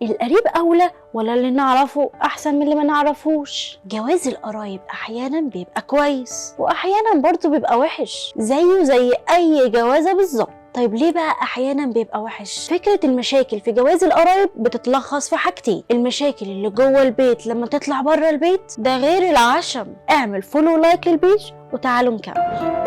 القريب أولى ولا اللي نعرفه أحسن من اللي ما نعرفوش؟ جواز القرايب أحيانا بيبقى كويس وأحيانا برضه بيبقى وحش، زيه زي أي جوازة بالظبط. طيب ليه بقى احيانا بيبقى وحش؟ فكرة المشاكل في جواز القرايب بتتلخص في حاجتين: المشاكل اللي جوه البيت لما تطلع بره البيت، ده غير العشم. اعمل follow like لل page وتعالوا نكمل.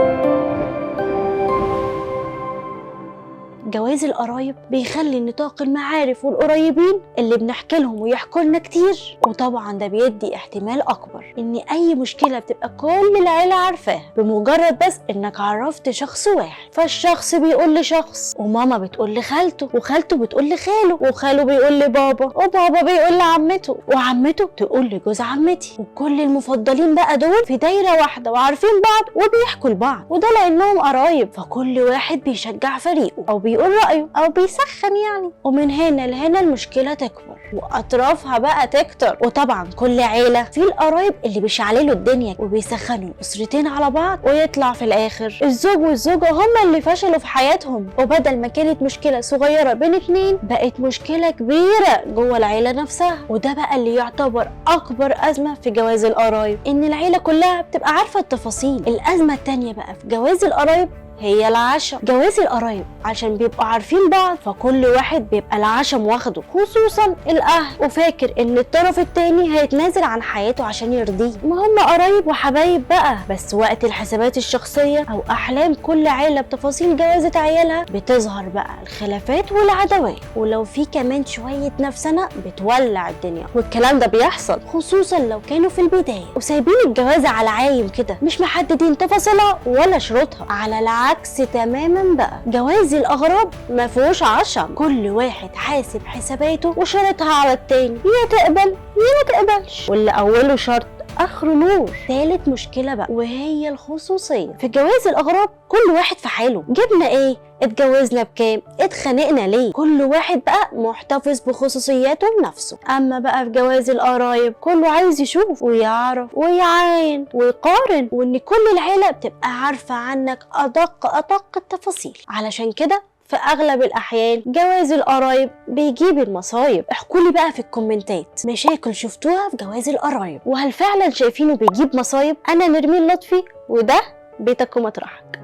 جواز القرايب بيخلي نطاق المعارف والقريبين اللي بنحكي لهم ويحكوا لنا كتير، وطبعا ده بيدي احتمال اكبر ان اي مشكلة بتبقى كل العيلة عارفاها بمجرد بس انك عرفت شخص واحد. فالشخص بيقول لشخص، وماما بتقول لخالته، وخالته بتقول لخاله، وخاله بيقول لبابا، وبابا بيقول لعمته، وعمته تقول لجوز عمتي، وكل المفضلين بقى دول في دايرة واحدة وعارفين بعض وبيحكوا لبعض، وده لانهم قرايب. فكل واحد بيشجع فريقه او بيقول رأيه أو بيسخن يعني، ومن هنا لهنا المشكلة تكبر وأطرافها بقى تكتر. وطبعا كل عيلة في القرايب اللي بيشعللوا الدنيا وبيسخنوا الأسرتين على بعض، ويطلع في الآخر الزوج والزوجة هما اللي فشلوا في حياتهم، وبدل ما كانت مشكلة صغيرة بين اتنين بقت مشكلة كبيرة جوه العيلة نفسها. وده بقى اللي يعتبر أكبر أزمة في جواز القرايب، إن العيلة كلها بتبقى عارفة التفاصيل. الأزمة التانية بقى في جواز القرايب هي العشم. جواز القرايب عشان بيبقوا عارفين بعض، فكل واحد بيبقى العشم واخده، خصوصا الاهل، وفاكر ان الطرف التاني هيتنازل عن حياته عشان يرضيه. ما هم قرايب وحبايب بقى، بس وقت الحسابات الشخصية او احلام كل عيله بتفاصيل جوازة عيالها بتظهر بقى الخلافات والعداوات، ولو في كمان شوية نفسنا بتولع الدنيا. والكلام ده بيحصل خصوصا لو كانوا في البداية وسايبين الجوازه على عايم كده، مش محددين تفاصيلها ولا شروطها. على العكس تماما بقى جواز الاغراب ما فيهوش عشم، كل واحد حاسب حساباته وشرطها على التاني، يا تقبل يا ما تقبلش، واللي اوله شرط اخره نور. ثالث مشكلة بقى وهي الخصوصية. في جواز الاغراب كل واحد في حاله، جبنا ايه، اتجوزنا بكام، اتخانقنا ليه، كل واحد بقى محتفظ بخصوصياته لنفسه. اما بقى في جواز القرايب كله عايز يشوف ويعرف ويعاين ويقارن، وان كل العيلة بتبقى عارفه عنك ادق ادق التفاصيل. علشان كده في اغلب الاحيان جواز القرايب بيجيب المصايب. احكوا لي بقى في الكومنتات مشاكل شفتوها في جواز القرايب، وهل فعلا شايفينه بيجيب مصايب؟ انا نرمين لطفي، وده بيتك ومطرحك.